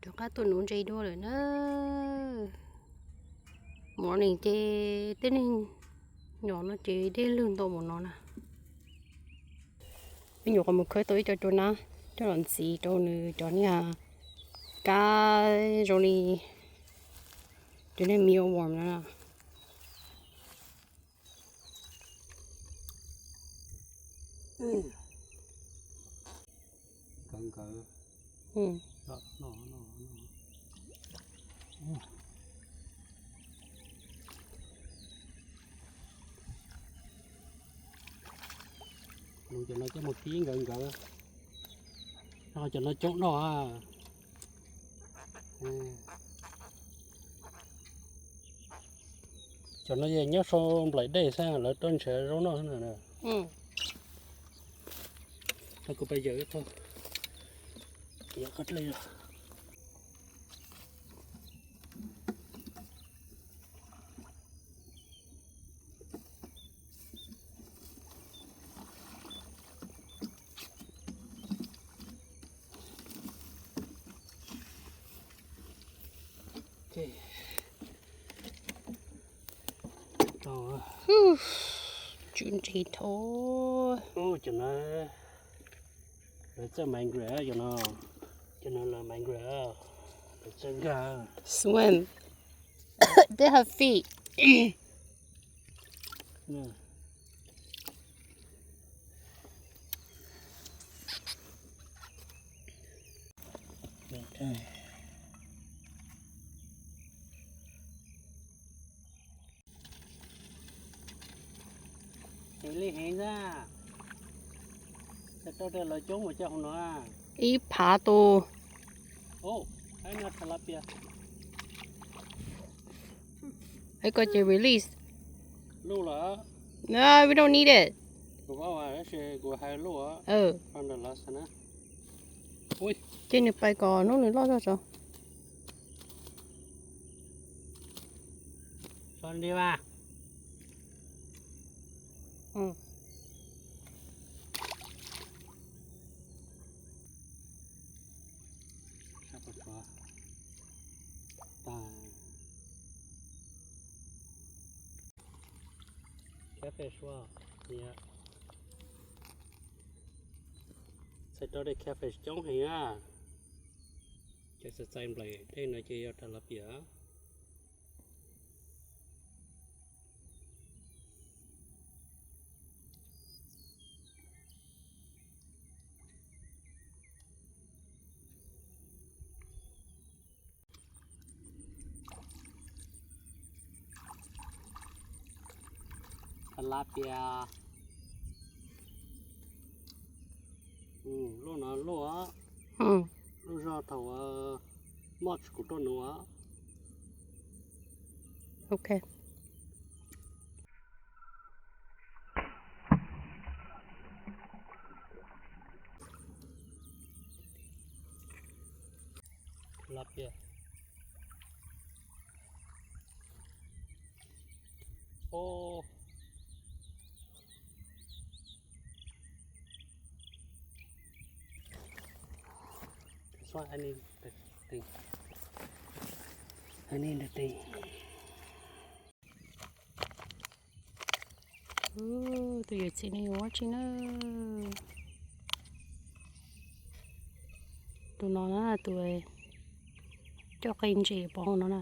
Rov qab tuaj nuv ntses dua lawm na. Morning ces tej neeg nyob no ces dej lwg ntau mus no na. Me nyuam qhuav mus khawb tau ib co cua nab coj los ntxiv rau nws cov niag kab zoo li cov niag mealworm no na. Nkawd nkawd. Cov no coj mus kib nkawd nkawd. Cov no coob no. Cov no yeej nyob sau nplaim dej xwb, lawv tuaj nrhiav zaub noj xwb na. Kuv pais yawm ib qho. Tsw ntsis thauj. Cov no lawv txawj migrate cov no. Cov no lawv migrate, lawv txawj nkag. Swim. They have feet. Heev li heev xwb. Txhais tau tias lawv coob mus coj hauv no. Ib phav tus. Ib ko ces release. Luj lawm. No, we don't need it. Kuv paub mas, tab sis kuv hais luj. Ces nws pais kom hnub nws loj zog tso. Catfish, txhais tau tias catfish coob heev na. Ces txhais txhais nplaim dej no ces yog tilapia. Tilapia. Luj no luj, luj zog thaum March kuv tuaj nuv. Ok. Tilapia. Oh. This one I need the thing. I need the thing. Tus yawm txiv no yuav ua tsi na? Tus no na, tus coj qe ntses pov hauv no na.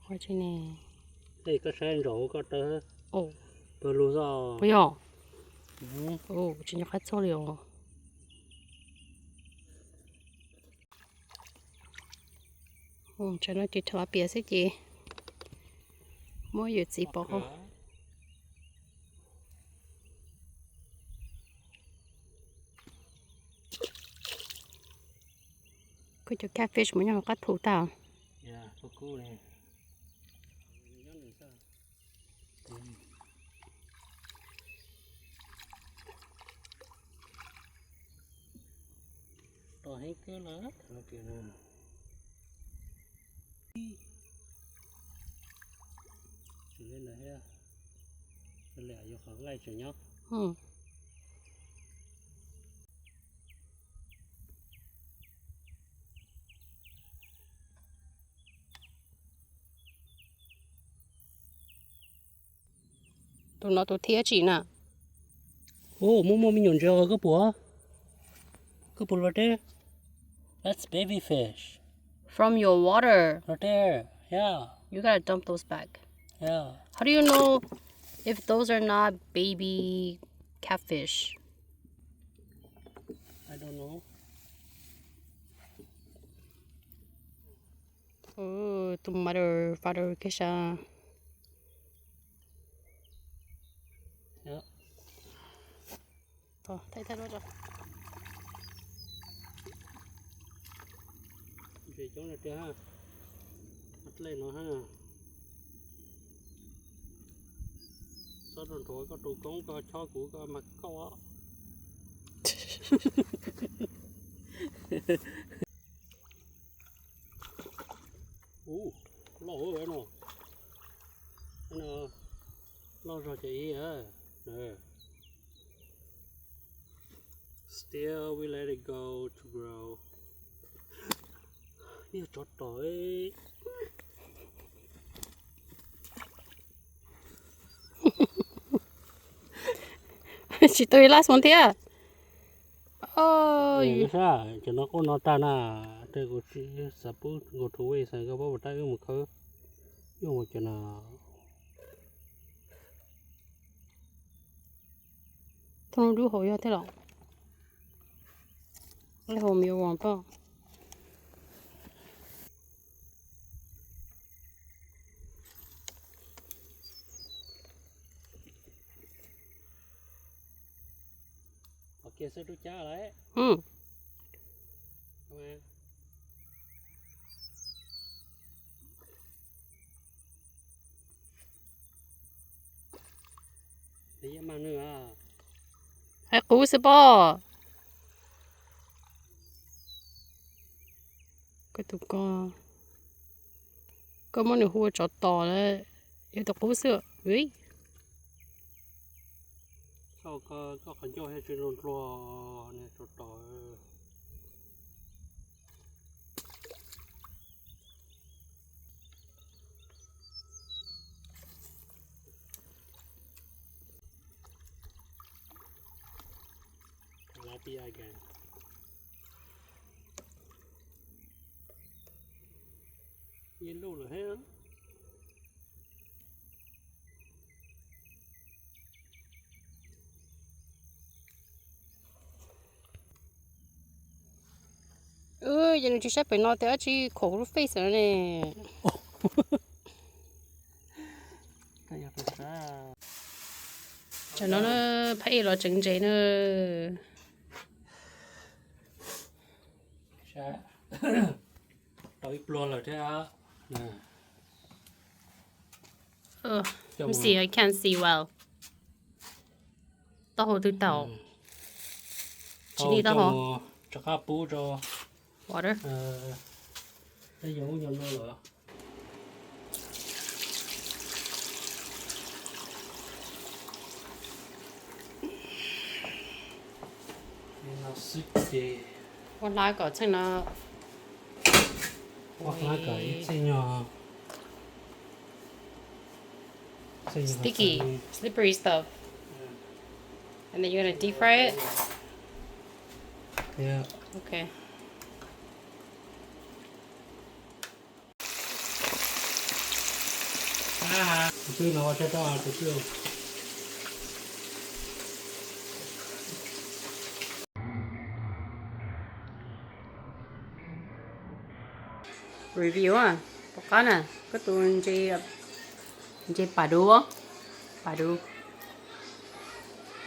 Ua tsi ne? Koj saib ntsaum koj tawb pawg lug xwb. Puas yog? Tsis nco qab txog li os. Tsam no ces tilapia xwb ces muab yawm txiv pov hauv. Koj cov catfish mus nyob hauv qab thu tag. Tos heev kawg lawm. Tsis li ntawd thiab, li yuav qhov nqaij tseem nyob. Tus no tus thiab tsim na. Ub, muaj muaj me nyuam ntses os, koj puas? Koj puas los deb? That's baby fish. From your water. Right there. Yeah. You gotta dump those back. Yeah. How do you know if those are not baby catfish? I don't know. Tus mother father kiag sas. Thaij thaij duab tso. Ntses coob tiag, dlej no. Txhob rau nrhuav koj tus koob, koj chob kuv koj mas koj. Ub, loj no. Loj zog ces ib. Still we let it go to grow. Yog tsov tom. Tsis tau last one thiab. Cov no quaj no tag na, tej kuv tsis xav pub go to waste, koj pab puas tab wb mus khawb, wb mus cov no. Thooj lub dub hauv yog thiab los? Lub hauv me ua poj. Hais qub xwb pob. Koj tus ko, koj muab nws hu ua tsov tom lawm, yog tus qub xwb. Koj qhov ncauj thiaj tsis luag dluag, tsov tom. Tilapia again. Ib lub lawm thiab. Ces nws tsis saib pem no tias dab tsi khom kuv lub face no ne. Tam no na, phab ej los tseev ntses na. Tau ib pluag lawm thiab. Let me see, I can't see well. Taub hau twg tau? Tsis li taub hau. Rov qab pub rau water. Tej yog ub yog no lawm. Ua hlab kom txheej no, ua hlab kom ib txheej nyuag sticky, slippery stuff. And then you're gonna deep fry it? Yeah. Okay. Tus twg no ua tsaug rau tus twg. Review, tom qab na, koj tus ntses pas dub, pas dub,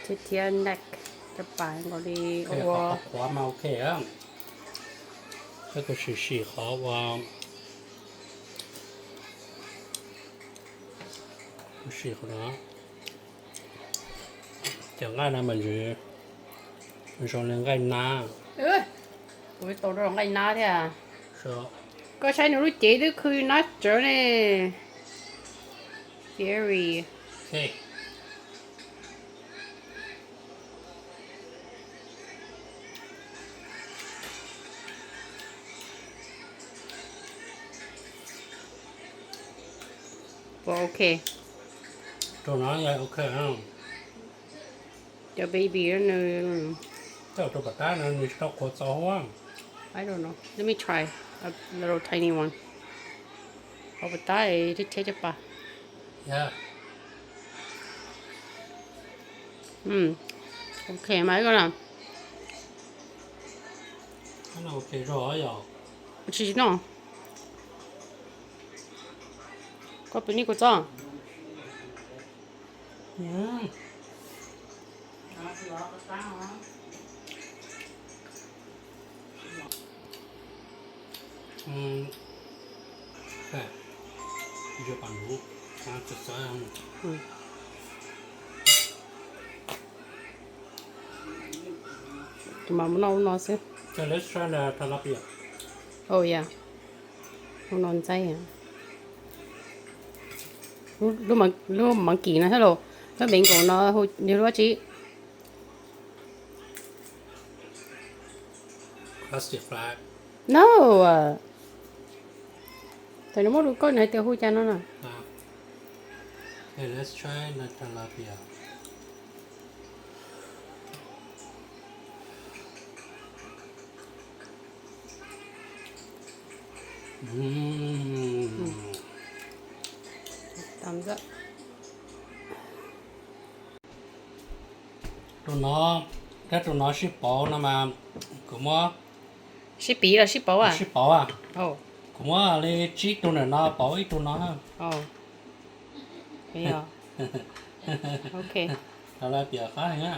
thiab thiab neck, cov pas nkaus li ua qhuav mas ok. Koj sim sim qhov ua, sim qhov no. Cov nqaij no mas ntshe zoo li nqaij nab. Kuv tau rau nqaij nab thiab. Koj saib nws lub cev twb khw nab tsawv ne. Scary. Well, okay. Rau no ok. Cov baby nws, coj rau pov tab no nws tsis tau qhuav txaus huab. I don't know. Let me try a little tiny one. Qhuav pov tab thiab thiab cov pas. Yeah. Mm. Ok, mas ib ko na. Qhov no ok zog yom. Tsis no. Koj pw ni kuv txob. Tus mas mus noj ub no xwb. Oh yeah. Ub no ntxaib. Lub monkey no thiab los, lub beetle no yog lub tsi? No. Tam no muab lus koj nws hais tias hu cas no na. Tus no thiab tus no sib pauv no mas kuv muab, sib piv los sib pauv, sib pauv. Kuv muab li tsib tug ntawm no pauv ib tug no. Rau lawv piam qab heev na.